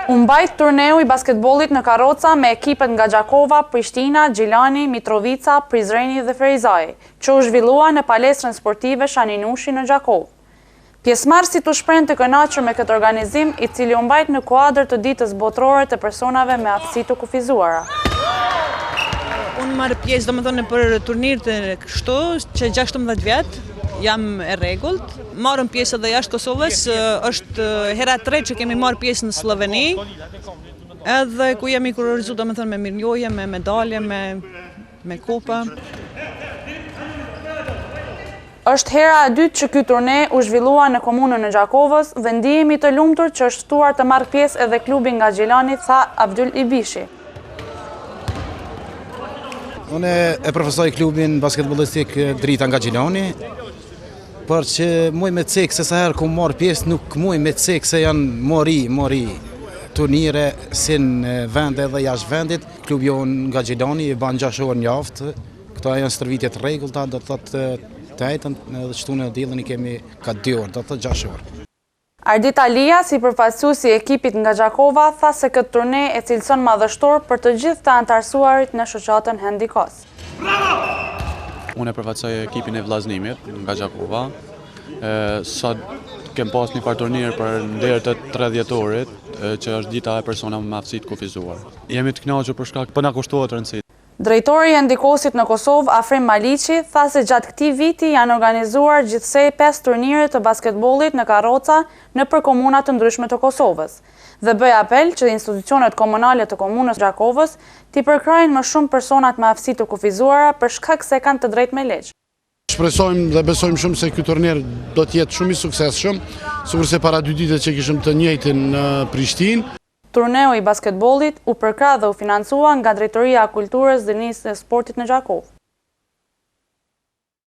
U mbajt turneu i basketbollit në karroca me ekipet nga Gjakova, Prishtina, Gjilani, Mitrovica, Prizreni dhe Ferizaj, që u zhvillua në palestrën sportive Shani Nushi në Gjakovë. Pjesëmarrësit u shprehën të kënaqur me këtë organizim, i cili u mbajt në kuadër të Ditës Botërore të Personave me Aftësi të Kufizuara. Unë marr pjesë domethënë nëpër turnir të kështu që 16 vjet, jam e rregullt. Marrim pjesë edhe jashtë Kosovës, është hera e tretë që kemi marrë pjesë në Slloveni. Edhe ku jemi kurorëzu domethënë me mirënjohje, me medalje, me me kupa. Është hera e dytë që ky turne u zhvillua në komunën e Gjakovës dhe ndihemi të lumtur që është ftuar të marrë pjesë edhe klubi nga Gjilani, tha Avdyl Ibishi. Unë e përfaqësoj klubin basketbollistik Drita nga Gjilani, por që muj me cek se sa herë ku marr pjesë nuk muj me cek se janë mori, mori turnire si në vend edhe jashtë vendit. Klubi jonë nga Gjilani i ban 6 orë në javë, këto janë stërvitje të rregullta, do të thotë të enjten edhe shtunën e dielën i kemi ka 2 orë, do të thotë 6 orë. Ardit Alia, si përfaqësues i ekipit nga Gjakova, tha se këtë turne e cilëson madhështor për të gjithë të anëtarësuarit në shoqatën Handikos. Unë e përfaqësoj ekipin e Vëllaznimit nga Gjakova. Sot kem pas një farë turnir për nder të 3 dhjetorit, që është dita e personave me aftësi të kufizuar. Jemi të kënaqur për shkak po na kushtohet rëndësi. Drejtori i Handikosit në Kosovë, Afrim Maliqi, tha se gjatë këtij viti janë organizuar gjithsej pesë turnire të basketbollit në karroca nëpër komuna të ndryshme të Kosovës, dhe bëri apel që institucionet komunale të Komunës Gjakovës t'i përkrahin më shumë personat me aftësi të kufizuara për shkak se kanë të drejtë me ligj. Shpresojmë dhe besojmë shumë se ky turnir do të jetë shumë i suksesshëm, sikurse para dy dite që kishim të njëjtin në Prishtinë. Turneu i basketbollit u përkrah dhe u financua nga Drejtoria e Kulturës, Rinisë dhe Sportit në Gjakovë.